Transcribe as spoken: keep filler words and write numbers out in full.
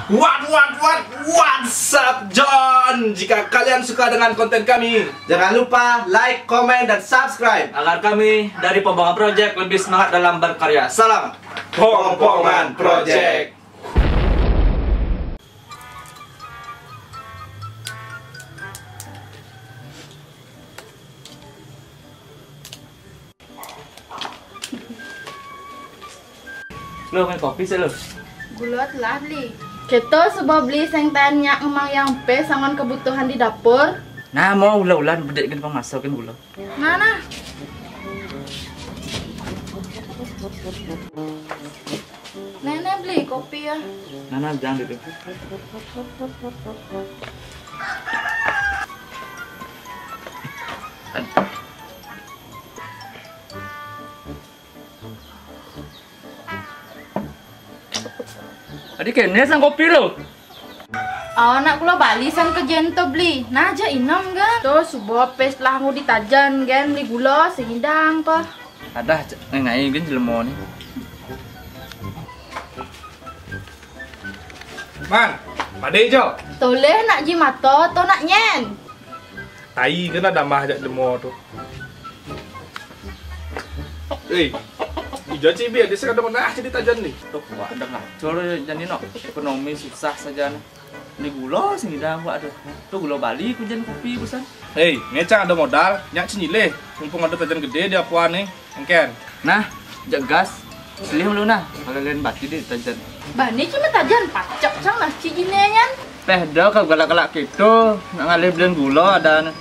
What, what, what, what's up, John? Jika kalian suka dengan konten kami, jangan lupa like, comment, dan subscribe. Agar kami dari Pembangunan Project lebih semangat dalam berkarya. Salam Pongpongan Project. Lo, main kopi sih lo. Gulo telah beli. Keto sebab beli seng tanya emang yang pe sangon kebutuhan di dapur. Nah, mau ulah-ulah bedek kan pemasukin gulo. Nah, nah. Nenek beli kopi ya. Nah, nah, jangan dulu. Adi kene sang kopi lo. Oh, nak gulo bali sang ke jento beli. Nah, aja inom ga. Tuh, subo pes lah ngudi tajan gen beli gulo singidang toh. Adah, ngai gen jelmo ni. Man, pade jo. Toleh nak ji mato, to nak nyen. Tai kena damah jak demo tu. Eh, ija cibi ada sekadang nah jadi tajan ni. Tuh, wah, ada ngacor jani no. Ekonomi susah saja ni. Ni gulo sini dah buat tu. Tu gulo bali ku jan kopi busan. Hei, ngecang ada modal, nyak cinyileh. Mumpung ada tajan gede di apuan ni. Engken. Nah, jak gas. Silih dulu nah. Kalau lain bati deh tajan. Bani cuma tajan pacak sang nah cik ini nyan. Peh dah kau galak-galak gitu. Nak ngalih belian gulo ada ni.